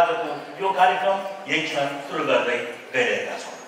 आजको यो कार्यक्रम यही क्षण सुरु गर्दै गइरहेका छौँ।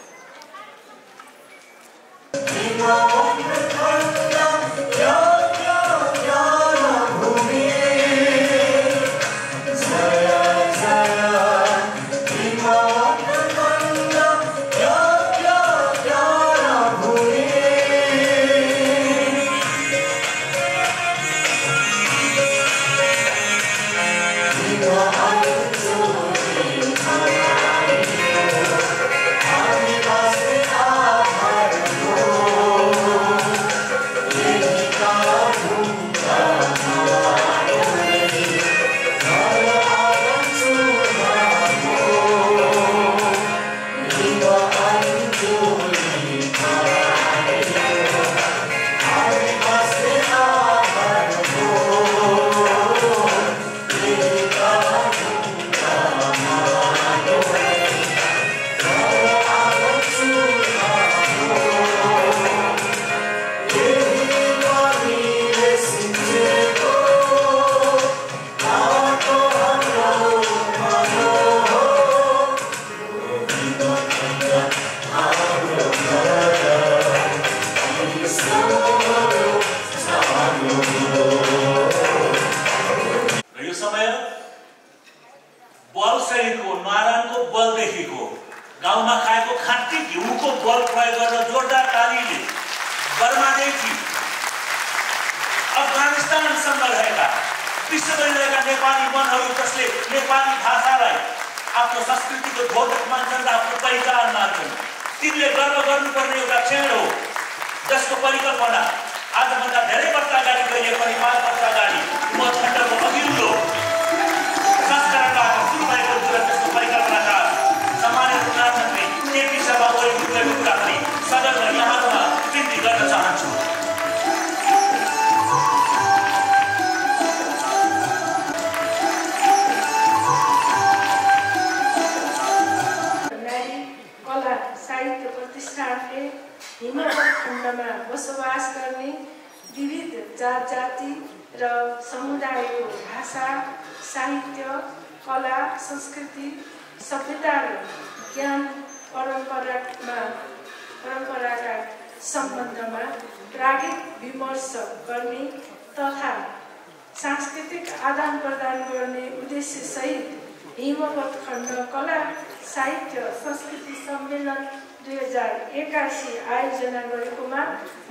आयोजना गरेकोमा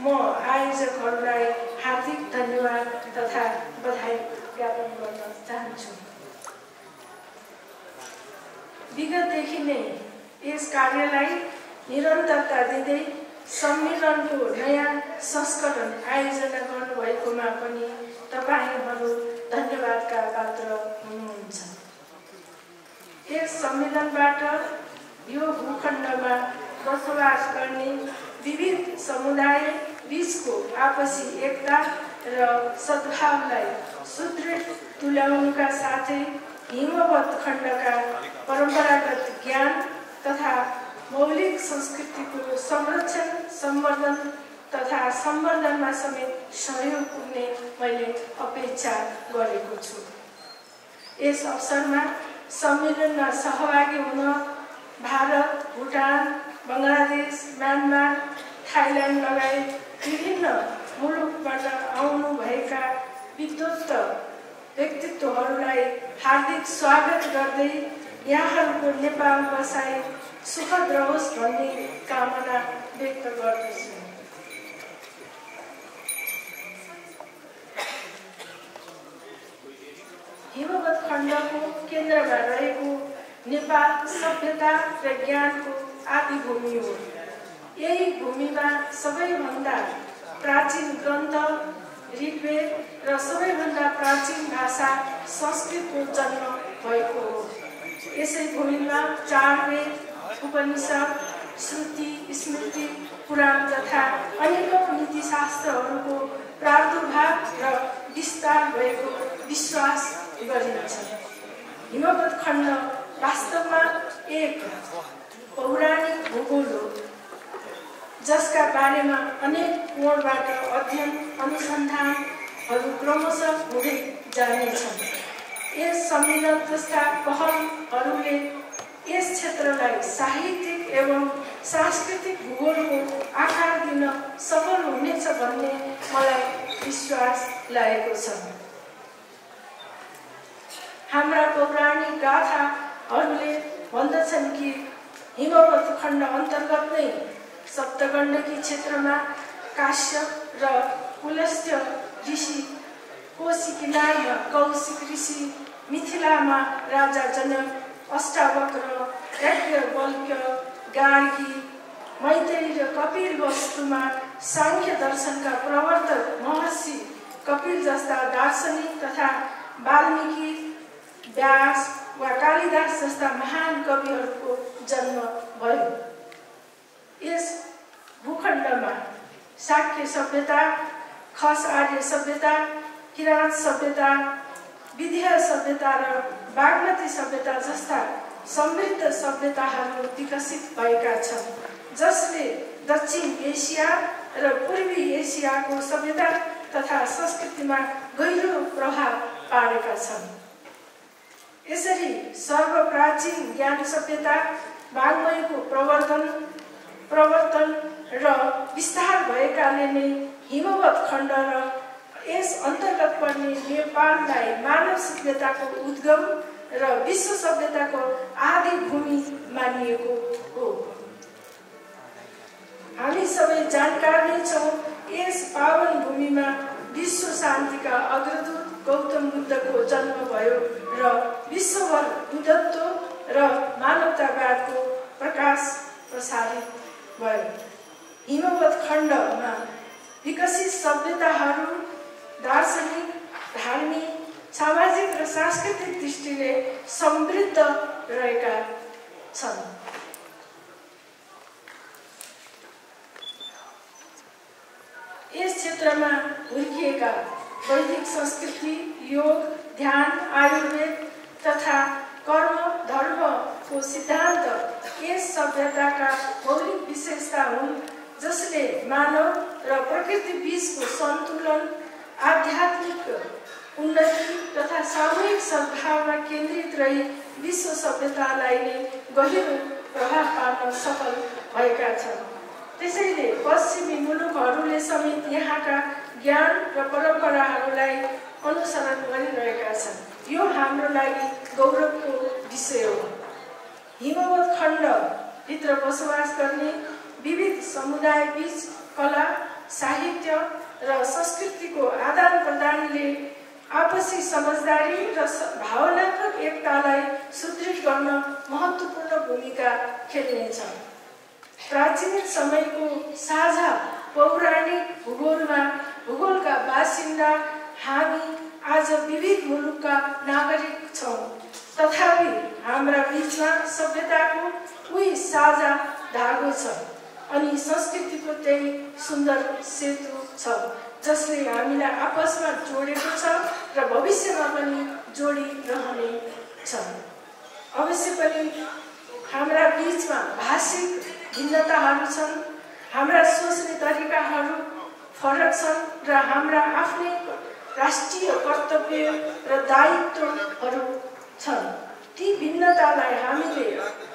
म आयोजकहरूलाई हार्दिक धन्यवाद तथा बधाई ज्ञापन गर्न चाहन्छु। विगतदेखि नै यस कार्यलाई निरन्तरता दिँदै सम्मेलनको नयाँ संस्करण आयोजना गर्नुभएकोमा पनि तपाईहरू धन्यवादका पात्र हुनुहुन्छ। यस सम्मेलनबाट यो भूखण्डमा बसोबास गर्ने विविध समुदाय बीचको आपसी एकता र सद्भावलाई सुदृढ तुल्याउनुका साथै हिमवत् खण्डका परम्परागत ज्ञान तथा मौलिक संस्कृतिको संरक्षण संवर्धन तथा सम्वर्धनमा समेत सहयोग पुग्ने मैले अपेक्षा गरेको छु। यस अवसरमा सम्मेलनमा सहभागी हुन भारत, भुटान, बङ्गलादेश, म्यानमार, थाइल्यान्ड लगायत विभिन्न मुलुकबाट आउनुभएका विद्वत व्यक्तित्वहरूलाई हार्दिक स्वागत गर्दै यहाँहरूको नेपाल बसाइ सुखद रहोस् भन्ने कामना व्यक्त गर्दछु। हिमवत् खण्डको केन्द्रमा रहेको नेपाल सभ्यता र ज्ञानको आदिभूमि हो। यही भूमिमा सबैभन्दा प्राचीन ग्रन्थ ऋग्वेद र सबैभन्दा प्राचीन भाषा संस्कृतको जन्म भएको हो। यसै भूमिमा 4 वेद, उपनिषद, श्रुति, स्मृति, पुराण तथा अनेकौं नीतिशास्त्रहरूको प्रादुर्भाव र विस्तार भएको विश्वास गरिन्छ। हिमवत् खण्ड वास्तवमा एक पौराणिक भूगोल हो जसका बारेमा अनेक कोणबाट अध्ययन अनुसन्धानहरू क्रमशः हुँदै जानेछन्। यस सम्मेलन जस्ता पहलहरूले यस क्षेत्रलाई साहित्यिक एवं सांस्कृतिक भूगोलको आकार दिन सफल हुनेछ भन्ने मलाई विश्वास लागेको छ। हाम्रा पौराणिक गाथाहरूले भन्दछन् कि हिमवत खण्ड अन्तर्गत नै सप्तगण्डकी क्षेत्रमा काश्यप र पुलस्त्य ऋषि, कोशिकिनारमा कौशिक ऋषि, मिथिलामा राजा जनक, अष्टावक्र, याज्ञवल्क्य, गार्गी, मैत्रेयी र कपिल वस्तुमा सांख्य दर्शनका प्रवर्तक महर्षि कपिल जस्ता दार्शनिक तथा वाल्मीकि, व्यास वा कालिदास जस्ता महान कविहरूको जन्म भयो। यस भूखण्डमा शाक्य सभ्यता, खस आर्य सभ्यता, किराँत सभ्यता, विन्ध्य सभ्यता र बागमती सभ्यता जस्ता समृद्ध सभ्यताहरू विकसित भएका छन्, जसले दक्षिण एसिया र पूर्वी एसियाको सभ्यता तथा संस्कृतिमा गहिरो प्रभाव पारेका छन्। यसरी सर्वप्राचीन ज्ञान सभ्यता वाङ्मयको प्रवर्तन र विस्तार भएकाले नै हिमवत खण्ड र यस अन्तर्गत पर्ने नेपाललाई मानव सभ्यताको उद्गम र विश्व सभ्यताको आदि भूमि मानिएको हो। हामी सबै जानकार नै छौँ, यस पावन भूमिमा विश्व शान्तिका अग्रदूत गौतम बुद्धको जन्म भयो र विश्वभर बुद्धत्व र मानवतावादको प्रकाश प्रसारित भयो। हिमवत खण्डमा विकसित सभ्यताहरू दार्शनिक, धार्मिक, सामाजिक र सांस्कृतिक दृष्टिले समृद्ध रहेका छन्। यस क्षेत्रमा हुर्किएका वैदिक संस्कृति, योग, ध्यान, आयुर्वेद तथा कर्म धर्मको सिद्धान्त यस सभ्यताका मौलिक विशेषता हुन्, जसले मानव र प्रकृति बीचको सन्तुलन, आध्यात्मिक उन्नति तथा सामूहिक सद्भावमा केन्द्रित रही विश्व सभ्यतालाई नै गहिरो प्रभाव पार्न सफल भएका छन्। त्यसैले पश्चिमी मुलुकहरूले समेत यहाँका ज्ञान र परम्पराहरूलाई अनुसरण गरिरहेका छन्। यो हाम्रो लागि गौरवको विषय हो। हिमवत खण्डभित्र बसोबास गर्ने विविध समुदाय बीच कला, साहित्य र संस्कृतिको आदान प्रदानले आपसी समझदारी र भावनात्मक एकतालाई सुदृढ गर्न महत्त्वपूर्ण भूमिका खेल्नेछ। प्राचीन समयको साझा पौराणिक भूगोलका बासिन्दा हामी आज विविध मुलुकका नागरिक छौँ, तथापि हाम्रा बीचमा सभ्यताको उही साझा धागो छ अनि संस्कृतिको त्यही सुन्दर सेतु छ, जसले हामीलाई आपसमा जोडेको छ र भविष्यमा पनि जोडिरहने छ। अवश्य पनि हाम्रा बीचमा भाषिक भिन्नताहरू छन्, हाम्रा सोच्ने तरिकाहरू फरक छन् र हाम्रा आफ्नै राष्ट्रिय कर्तव्य र दायित्वहरू छन्। ती भिन्नतालाई हामीले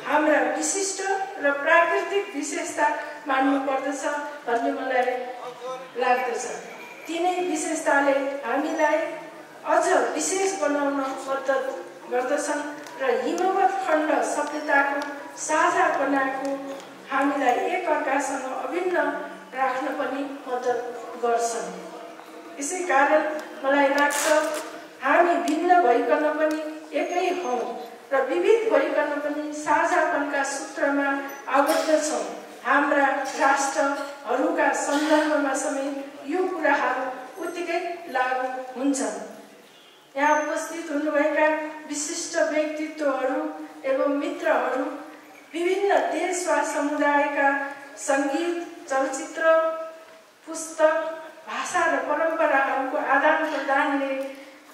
हाम्रा विशिष्ट र प्राकृतिक विशेषता मान्नुपर्दछ भन्ने मलाई लाग्दछ। तिनै विशेषताले हामीलाई अझ विशेष बनाउन मद्दत गर्दछन् र हिमवत खण्ड सभ्यताको साझा बनाएको हामीलाई एकअर्कासँग अभिन्न राख्न पनि मद्दत गर्छन्। यसै कारण मलाई लाग्छ हामी भिन्न भइकन पनि एकै हौँ र विविध भइकन पनि साझापनका सूत्रमा आबद्ध छौँ। हाम्रा राष्ट्रहरूका सन्दर्भमा समेत यो कुराहरू उत्तिकै लागू हुन्छन्। यहाँ उपस्थित हुनुभएका विशिष्ट व्यक्तित्वहरू एवं मित्रहरू विभिन्न देश वा समुदायका सङ्गीत, चलचित्र, पुस्तक, भाषा र परम्पराहरूको आदान प्रदानले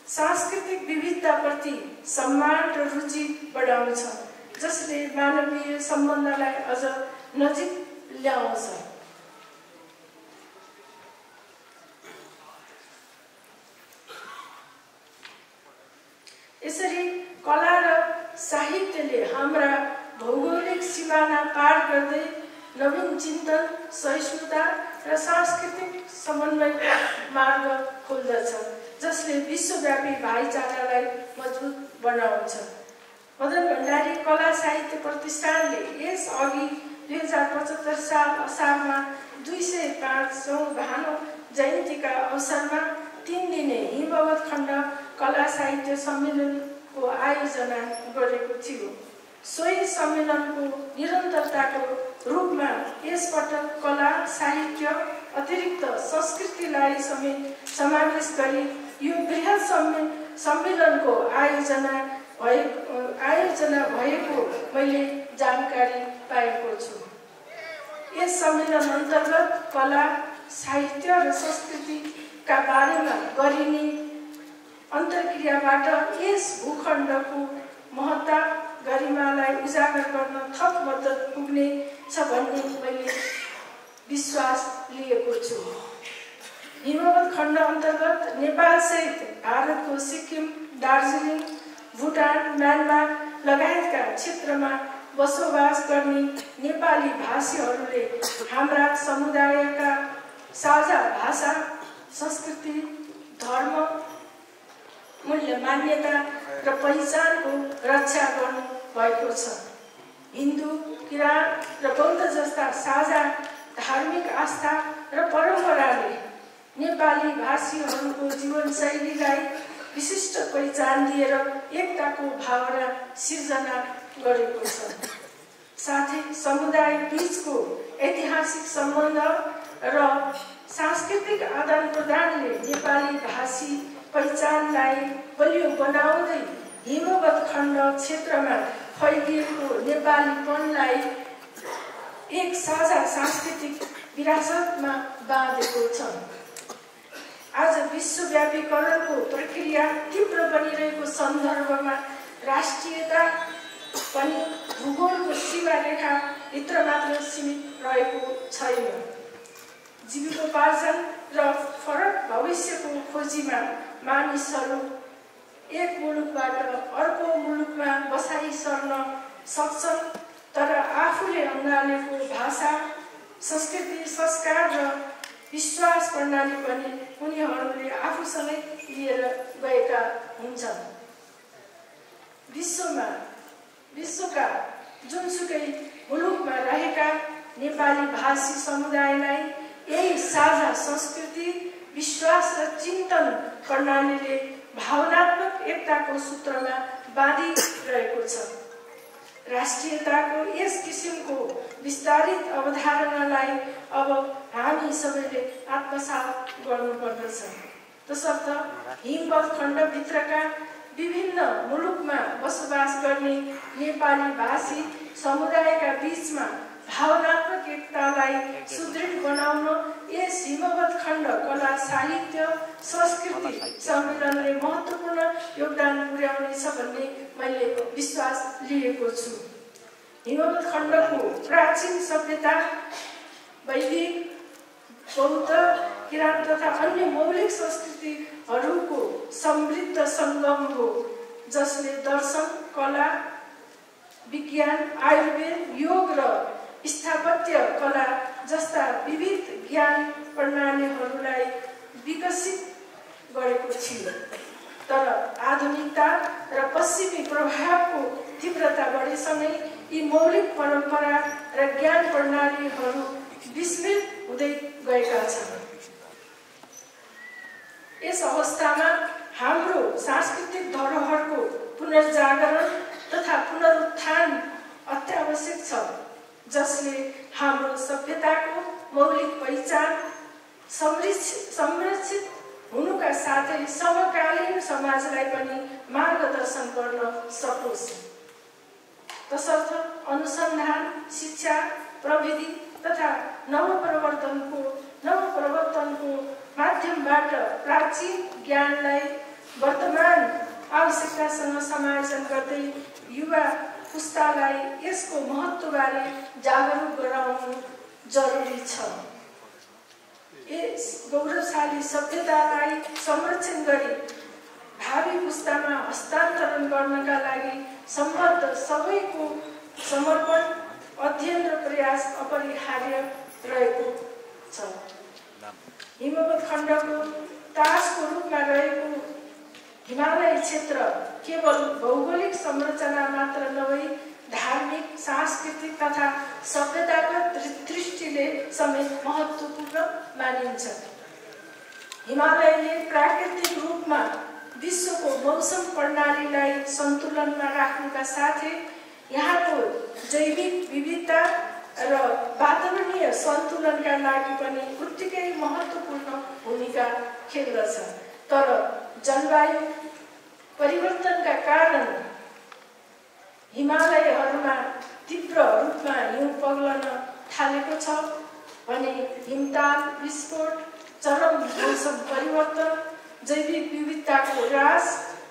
सांस्कृतिक विविधताप्रति सम्मान र रुचि बढाउँछ, जसले मानवीय सम्बन्धलाई अझ नजिक ल्याउँछ। यसरी कला र साहित्यले हाम्रा भौगोलिक सिमाना पार गर्दै नवीन चिन्तन, सहिष्णुता र सांस्कृतिक समन्वयको मार्ग खोल्दछ, जसले विश्वव्यापी भाइचारालाई मजबुत बनाउँछ। मदन भण्डारी कला साहित्य प्रतिष्ठानले यस अघि 2075 साल असारमा 205औं भानु जयन्तीका अवसरमा 3 दिने हिमवत खण्ड कला साहित्य सम्मेलनको आयोजना गरेको थियो। सोही सम्मेलनको निरन्तरताको रूपमा यसपटक कला साहित्य अतिरिक्त संस्कृतिलाई समेत समावेश गरी यो बृहत सम्मेलनको आयोजना भएको मैले जानकारी पाएको छु। यस सम्मेलन अन्तर्गत कला साहित्य र संस्कृतिका बारेमा गरिने अन्तर्क्रियाबाट यस भूखण्डको महत्ता गरिमालाई उजागर गर्न थप मद्दत पुग्ने छ भन्ने मैले विश्वास लिएको छु। हिमवत खण्ड अन्तर्गत नेपाल सहित भारतको सिक्किम, दार्जिलिङ, भुटान, म्यानमार लगायतका क्षेत्रमा बसोबास गर्ने नेपाली भाषीहरूले हाम्रा समुदायका साझा भाषा, संस्कृति, धर्म, मूल्य मान्यता र पहिचानको रक्षा गर्नु भएको छ। हिन्दू, किराँत र बौद्ध जस्ता साझा धार्मिक आस्था र परम्पराले नेपाली भाषीहरूको जीवनशैलीलाई विशिष्ट पहिचान दिएर एकताको भावना सिर्जना गरेको छ। साथै समुदाय बीचको ऐतिहासिक सम्बन्ध र सांस्कृतिक आदान-प्रदानले नेपाली भाषी पहिचानलाई बलियो बनाउँदै हिमवत खण्ड क्षेत्रमा फैलिएको नेपालीपनलाई एक साझा सांस्कृतिक विरासतमा बाँधेको छ। आज विश्वव्यापीकरणको प्रक्रिया तीव्र बनिरहेको सन्दर्भमा राष्ट्रियता पनि भूगोलको सीमारेखा भित्र मात्र सीमित रहेको छैन। जीविकोपार्जन र फरक भविष्यको खोजीमा मानिसहरू एक मुलुकबाट अर्को मुलुकमा बसाइ सर्न सक्छन्, तर आफूले अँगालेको भाषा, संस्कृति, संस्कार र विश्वास प्रणाली पनि उनीहरूले आफूसँगै लिएर गएका हुन्छन्। विश्वका जुनसुकै मुलुकमा रहेका नेपाली भाषी समुदायलाई यही साझा संस्कृति, विश्वास र चिन्तन प्रणालीले भावनात्मक एकताको सूत्रमा बाँधिरहेको छ। राष्ट्रियताको यस किसिमको विस्तारित अवधारणालाई अब हामी सबैले आत्मसात गर्नुपर्दछ। तसर्थ हिमवत खण्डभित्रका विभिन्न मुलुकमा बसोबास गर्ने नेपाली भाषी समुदायका बीचमा भावनात्मक एकतालाई सुदृढ बनाउन यस हिमवत खण्ड कला साहित्य संस्कृति सम्मेलनले महत्त्वपूर्ण योगदान पुर्याउनेछ भन्ने मैले विश्वास लिएको छु। हिमवत खण्डको प्राचीन सभ्यता वैदिक, बौद्ध, किराँत तथा अन्य मौलिक संस्कृतिहरूको समृद्ध सङ्गम हो, जसले दर्शन, कला, विज्ञान, आयुर्वेद, योग र स्थापत्य कला जस्ता विविध ज्ञान प्रणालीहरूलाई विकसित गरेको थियो। तर आधुनिकता र पश्चिमी प्रभावको तीव्रता बढेसँगै यी मौलिक परम्परा र ज्ञान प्रणालीहरू विस्मृत हुँदै गएका छन्। यस अवस्थामा हाम्रो सांस्कृतिक धरोहरको पुनर्जागरण तथा पुनरुत्थान अत्यावश्यक छ, जसले हाम्रो सभ्यताको मौलिक पहिचान संरक्षित हुनुका साथै समकालीन समाजलाई पनि मार्गदर्शन गर्न सकोस्। तसर्थ अनुसन्धान, शिक्षा, प्रविधि तथा नवप्रवर्तनको माध्यमबाट प्राचीन ज्ञानलाई वर्तमान आवश्यकतासँग समायोजन गर्दै युवा पुस्तालाई यसको महत्त्वबारे जागरुक गराउनु जरुरी छ। यस गौरवशाली सभ्यतालाई संरक्षण गरी भावी पुस्तामा हस्तान्तरण गर्नका लागि सम्बद्ध सबैको समर्पण, अध्ययन र प्रयास अपरिहार्य रहेको छ। हिमवत् खण्डको तासको रूपमा रहेको हिमालय क्षेत्र केवल भौगोलिक संरचना मात्र नभई धार्मिक, सांस्कृतिक तथा सभ्यतागत दृष्टिले समेत महत्त्वपूर्ण मानिन्छ। हिमालयले प्राकृतिक रूपमा विश्वको मौसम प्रणालीलाई सन्तुलनमा राख्नुका साथै यहाँको जैविक विविधता र वातावरणीय सन्तुलनका लागि पनि उत्तिकै महत्त्वपूर्ण भूमिका खेल्दछ। तर जलवायु परिवर्तनका कारण हिमालयहरूमा तीव्र रूपमा हिउँ पग्लन थालेको छ भने हिमताल विस्फोट, चरम मौसम परिवर्तन, जैविक विविधताको ह्रास,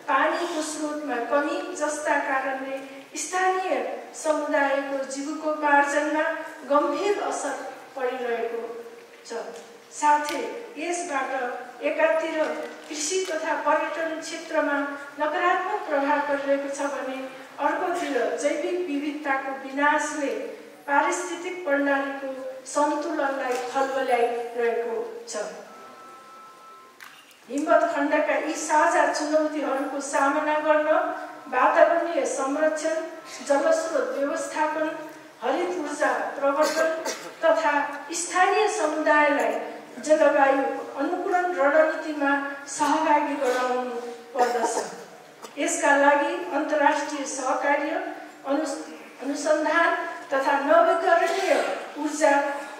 पानीको स्रोतमा कमी जस्ता कारणले स्थानीय समुदायको जीविकोपार्जनमा गम्भीर असर परिरहेको छ। साथै यसबाट एकातिर कृषि तथा पर्यटन क्षेत्रमा नकारात्मक प्रभाव परिरहेको छ भने अर्कोतिर जैविक विविधताको विनाशले पारिस्थितिक प्रणालीको सन्तुलनलाई खलबल्याइरहेको छ। हिमवत् खण्डका यी साझा चुनौतीहरूको सामना गर्न वातावरणीय संरक्षण, जलस्रोत व्यवस्थापन, हरित ऊर्जा प्रवर्धन तथा स्थानीय समुदायलाई जलवायु अनुकूलन रणनीतिमा सहभागी गराउनु पर्दछ। यसका लागि अन्तर्राष्ट्रिय सहकार्य, अनुसन्धान तथा नवीकरणीय ऊर्जा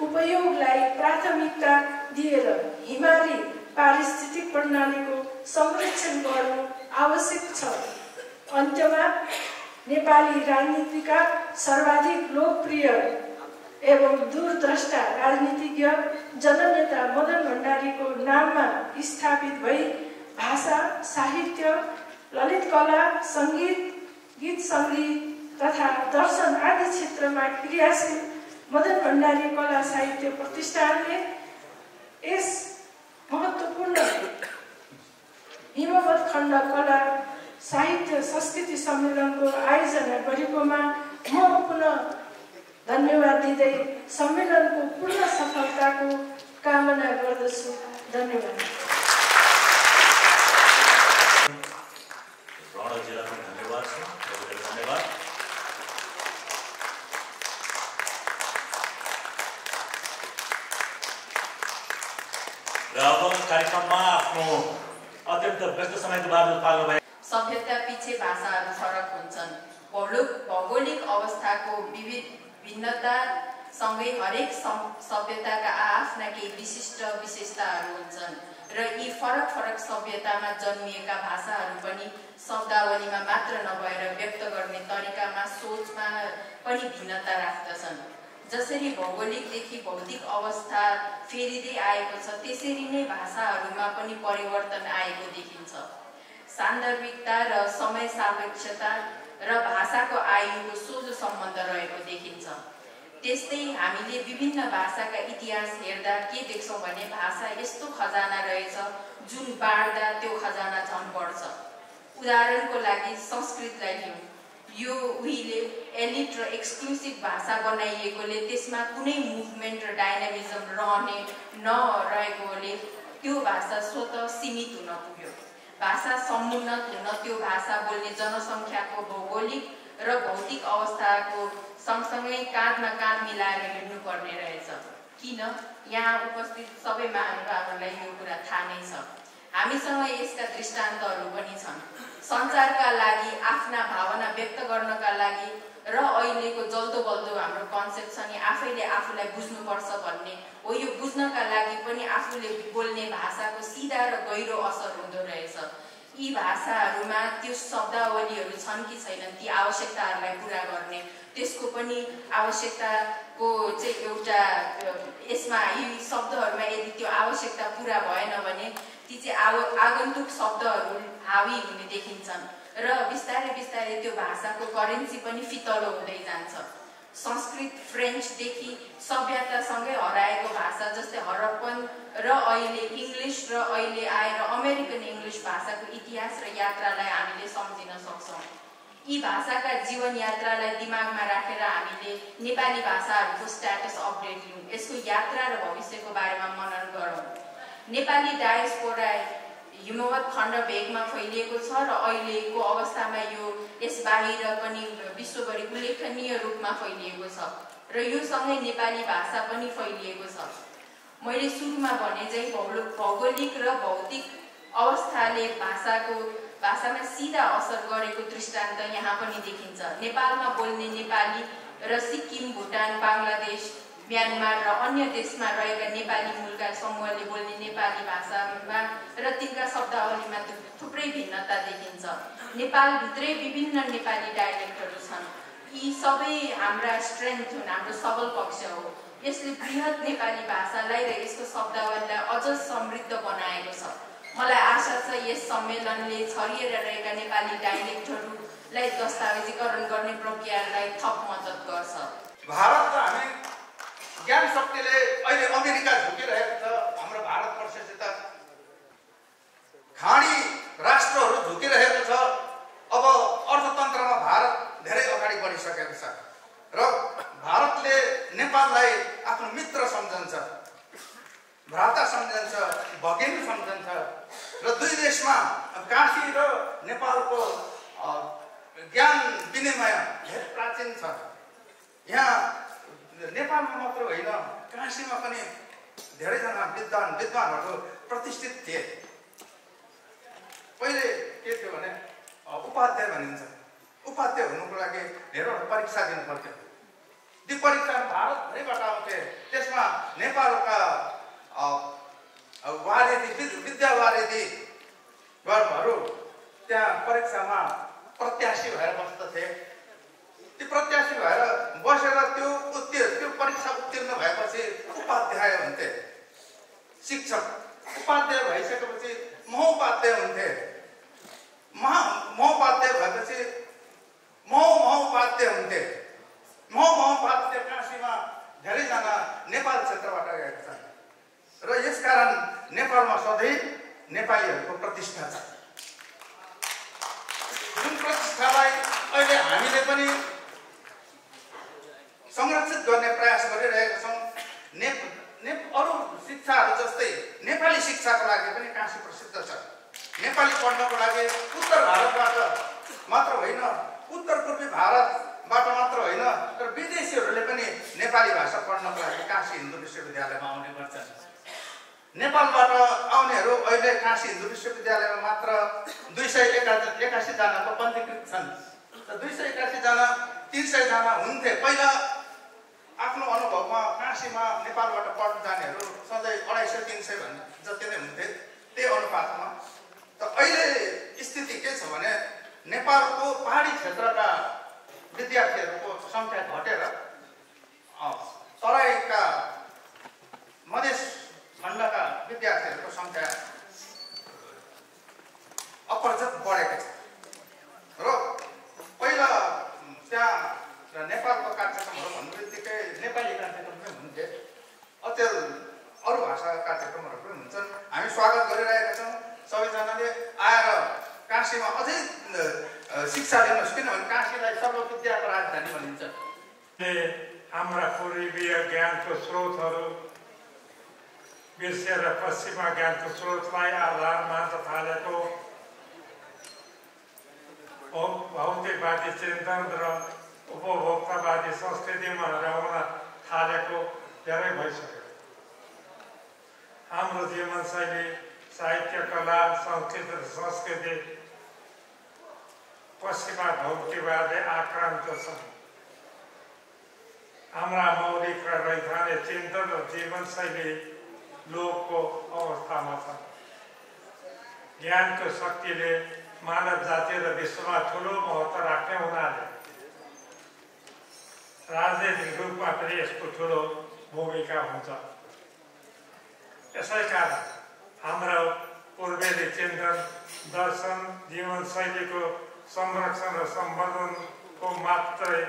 उपयोगलाई प्राथमिकता दिएर हिमाली पारिस्थितिक प्रणालीको संरक्षण गर्नु आवश्यक छ। अन्त्यमा नेपाली राजनीतिका सर्वाधिक लोकप्रिय एवं दूरदृष्टा राजनीतिज्ञ जननेता मदन भण्डारीको नाममा स्थापित भई भाषा, साहित्य, ललित कला, सङ्गीत, गीत सङ्गीत तथा दर्शन आदि क्षेत्रमा क्रियाशील मदन भण्डारी कला साहित्य प्रतिष्ठानले यस महत्त्वपूर्ण हिमवत् खण्ड कला साहित्य संस्कृति सम्मेलनको आयोजना गरेकोमा म पुनः धन्यवाद दिँदै सम्मेलनको पूर्ण सफलताको कामना गर्दछु। धन्यवाद। र अब कार्यक्रममा आफ्नो अत्यन्त व्यस्त समयको बावजुद पाल्नु भयो। सभ्यता पछि भाषाहरू फरक हुन्छन्। भौगोलिक अवस्थाको भिन्नता सँगै हरेक सभ्यताका आफ्ना केही विशिष्ट विशेषताहरू हुन्छन् र यी फरक सभ्यतामा जन्मिएका भाषाहरू पनि शब्दावलीमा मात्र नभएर व्यक्त गर्ने तरिकामा, सोचमा पनि भिन्नता राख्दछन्। जसरी भौगोलिकदेखि भौतिक अवस्था फेरिँदै आएको छ, त्यसरी नै भाषाहरूमा पनि परिवर्तन आएको देखिन्छ। सान्दर्भिकता र समय सापेक्षता र भाषाको आयुको सोझो सम्बन्ध रहेको देखिन्छ। त्यस्तै हामीले विभिन्न भाषाका इतिहास हेर्दा के देख्छौँ भने भाषा यस्तो खजाना रहेछ जुन बाँड्दा त्यो खजाना झन् बढ्छ। उदाहरणको लागि संस्कृतलाई लिउँ। यो उहिले एलिट र एक्सक्लुसिभ भाषा बनाइएकोले त्यसमा कुनै मुभमेन्ट र डाइनामिजम रहने नरहेकोले त्यो भाषा स्वतः सीमित हुन पुग्यो। भाषा समुन्नत हुन त्यो भाषा बोल्ने जनसङ्ख्याको भौगोलिक र भौतिक अवस्थाको सँगसँगै काँधमा काँध मिलाएर हिँड्नुपर्ने रहेछ। किन? यहाँ उपस्थित सबै महानुभावहरूलाई यो कुरा थाहा नै छ। हामीसँग यसका दृष्टान्तहरू पनि छन्। सञ्चारका लागि, आफ्ना भावना व्यक्त गर्नका लागि र अहिलेको जल्दो बल्दो हाम्रो कन्सेप्ट छ नि आफैले आफूलाई बुझ्नुपर्छ भन्ने हो, यो बुझ्नका लागि पनि आफूले बोल्ने भाषाको सिधा र गहिरो असर हुँदो रहेछ। यी भाषाहरूमा त्यो शब्दावलीहरू छन् कि छैनन्, ती आवश्यकताहरूलाई पुरा गर्ने, त्यसको पनि आवश्यकताको चाहिँ एउटा यसमा यी शब्दहरूमा यदि त्यो आवश्यकता पुरा भएन भने ती चाहिँ आगन्तुक शब्दहरू हावी हुने देखिन्छन् र बिस्तारै बिस्तारै त्यो भाषाको करेन्सी पनि फितलो हुँदै जान्छ। संस्कृत फ्रेन्चदेखि सभ्यतासँगै हराएको भाषा जस्तै हरप्पन र अहिले इङ्ग्लिस र अहिले आएर अमेरिकन इङ्ग्लिस भाषाको इतिहास र यात्रालाई हामीले सम्झिन सक्छौँ। यी भाषाका जीवन यात्रालाई दिमागमा राखेर हामीले नेपाली भाषाहरूको स्ट्याटस अपडेट लियौँ, यसको यात्रा र भविष्यको बारेमा मनन गरौँ। नेपाली डायस्पोरा हिमवत् खण्ड भेगमा फैलिएको छ र अहिलेको अवस्थामा यो यस बाहिर पनि विश्वभरि उल्लेखनीय रूपमा फैलिएको छ र यो सँगै नेपाली भाषा पनि फैलिएको छ। मैले सुरुमा भने चाहिँ भौगोलिक र भौतिक अवस्थाले भाषामा सिधा असर गरेको दृष्टान्त यहाँ पनि देखिन्छ। नेपालमा बोल्ने नेपाली र सिक्किम, भुटान, बङ्गलादेश, म्यानमार र अन्य देशमा रहेका नेपाली मूलका समूहले बोल्ने नेपाली भाषामा र तिनका शब्दावलीमा थुप्रै भिन्नता देखिन्छ। नेपालभित्रै विभिन्न नेपाली डायलेक्टहरू छन्। यी सबै हाम्रा स्ट्रेन्थ हुन्, हाम्रो सबल पक्ष हो। यसले बृहत नेपाली भाषालाई र यसको शब्दावलीलाई अझ समृद्ध बनाएको छ। मलाई आशा छ यस सम्मेलनले छरिएर रहेका नेपाली डायलेक्टहरूलाई दस्तावेजीकरण गर्ने प्रक्रियालाई थप मद्दत गर्छ। भारत त हामी ज्ञान शक्तिले अहिले अमेरिका झुकिरहेको छ, हाम्रो भारतवर्षसित खाडी राष्ट्रहरू झुकिरहेको छ। अब अर्थतन्त्रमा भारत धेरै अगाडि बढिसकेको छ र भारतले नेपाललाई आफ्नो मित्र सम्झन्छ, भ्राता सम्झन्छ, भगिनी सम्झन्छ र दुई देशमा काशी र नेपालको ज्ञान विनिमय धेरै प्राचीन छ। यहाँ नेपालमा मात्र होइन, काशीमा पनि धेरैजना विद्वानहरू प्रतिष्ठित थिए। पहिले के थियो भने उपाध्याय भनिन्छ। उपाध्याय हुनुको लागि धेरैवटा परीक्षा दिनु पर्थ्यो। ती परीक्षा भारतभरिबाट आउँथे। त्यसमा नेपालका विद्यावारिधी गर्भहरू त्यहाँ परीक्षामा प्रत्याशी भएर बस्दथे। ती प्रत्याशी भएर बसेर त्यो परीक्षा उत्तीर्ण भएपछि उपाध्याय हुन्थे, शिक्षक। उपाध्याय भइसकेपछि महोपाध्याय हुन्थे, महोपाध्याय भएपछि महोपाध्याय हुन्थे। महोपाध्याय काशीमा धेरैजना नेपाल क्षेत्रबाट गएका छन् र यसकारण नेपालमा सधैँ नेपालीहरूको प्रतिष्ठा छ। जुन प्रतिष्ठालाई अहिले हामीले पनि संरक्षित गर्ने प्रयास गरिरहेका छौँ। अरू शिक्षाहरू जस्तै नेपाली शिक्षाको लागि पनि काशी प्रसिद्ध छ। नेपाली पढ्नको लागि उत्तर भारतबाट मात्र होइन, उत्तर पूर्वी भारतबाट मात्र होइन, तर विदेशीहरूले पनि नेपाली भाषा पढ्नको लागि काशी हिन्दू विश्वविद्यालयमा आउने गर्छन्। नेपालबाट आउनेहरू अहिले काशी हिन्दू विश्वविद्यालयमा मात्र 281 जनाको पञ्जीकृत छन्। 281 जना 300 जना हुन्थे। पहिला आफ्नो अनुभवमा काशीमा नेपालबाट पढ्न जानेहरू सधैँ 250-300 जति नै हुन्थे। त्यही अनुपातमा त अहिले स्थिति के छ भने नेपालको पहाडी क्षेत्रका विद्यार्थीहरूको सङ्ख्या घटेर तराईका मधेस खण्डका विद्यार्थीहरूको सङ्ख्या अपर्जत बढेको छ र पहिला त्यहाँ नेपालको कार्यक्रमहरू भन्नु बित्तिकै नेपाली कार्यक्रम पनि हुन्थे, अरू भाषाका कार्यक्रमहरू पनि हुन्छन्। हामी स्वागत गरिरहेका छौँ। सबैजनाले आएर काशीमा अझै शिक्षा लिनुहोस्, किनभने काशीलाई सर्वविद्याको राजधानी भनिन्छ। हाम्रा पूर्वीय ज्ञानको स्रोतहरू बिर्सेर पश्चिमा ज्ञानको स्रोतलाई आधार मात्र थालेको भौतिकवादी चिन्तन र उपभोक्तावादी संस्कृतिमा रहन थालेको धेरै भइसक्यो। हाम्रो जीवनशैली, साहित्य, कला, संस्कृति र संस्कृति पश्चिमा भौतिकवादले आक्रान्त छन्। हाम्रा मौलिक र रैथाने चिन्तन र जीवनशैली लोकको अवस्थामा छ। ज्ञानको शक्तिले मानव जाति र विश्वमा ठुलो महत्त्व राख्ने हुनाले राजनैतिक रूपमा पनि यसको ठुलो भूमिका हुन्छ। यसै कारण हाम्रो पूर्वेली चिन्तन, दर्शन, जीवनशैलीको संरक्षण र सम्वर्धनको मात्रै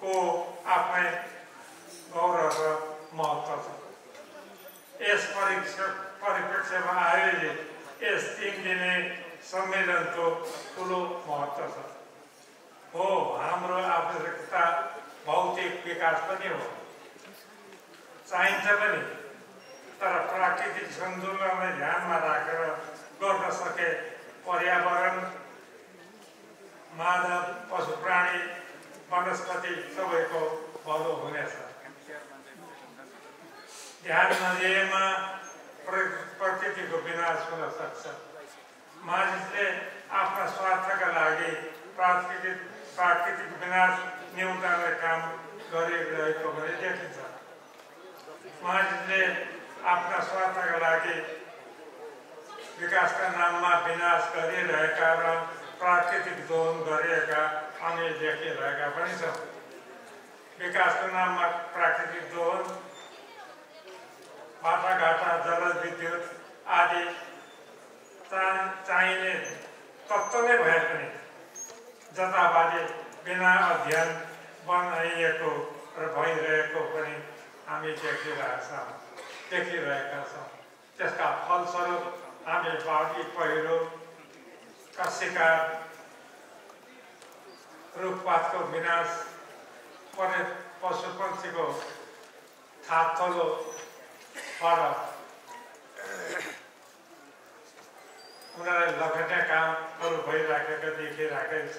को आफ्नै गौरव र महत्त्व छ। यस परिप्रेक्ष्यमा आयोजित यस 3 दिने सम्मेलनको ठुलो महत्त्व छ। हो, हाम्रो आवश्यकता भौतिक विकास पनि हो, चाहिन्छ पनि, तर प्राकृतिक सन्तुलनलाई ध्यानमा राखेर गर्न सके पर्यावरण, मानव, पशु प्राणी, वनस्पति सबैको भलो हुनेछ। ध्यान नदिएमा प्रकृतिको विनाश हुन सक्छ। मानिसले आफ्ना स्वार्थका लागि प्राकृतिक विनाश निम्ताउने काम गरिरहेको भने देखिन्छ। मानिसले आफ्ना स्वार्थका लागि विकासका नाममा विनाश गरिरहेका र प्राकृतिक दोहन गरिएका हामी देखिरहेका पनि छौँ। विकासको नाममा प्राकृतिक दोहन, बाटाघाटा, जलविद्युत आदि चाहिने तत्त्व नै भए पनि जताभावी बिना अध्ययन बनाइएको र भइरहेको पनि हामी देखिरहेका छौँ। त्यसका फलस्वरूप हामी बाढी, पहिरोका शिकार, रुखपातको विनाश, पशुपक्षीको थातथलोबाट उनीहरूलाई लखेट्ने कामहरू भइराखेका देखिरहेकै छ।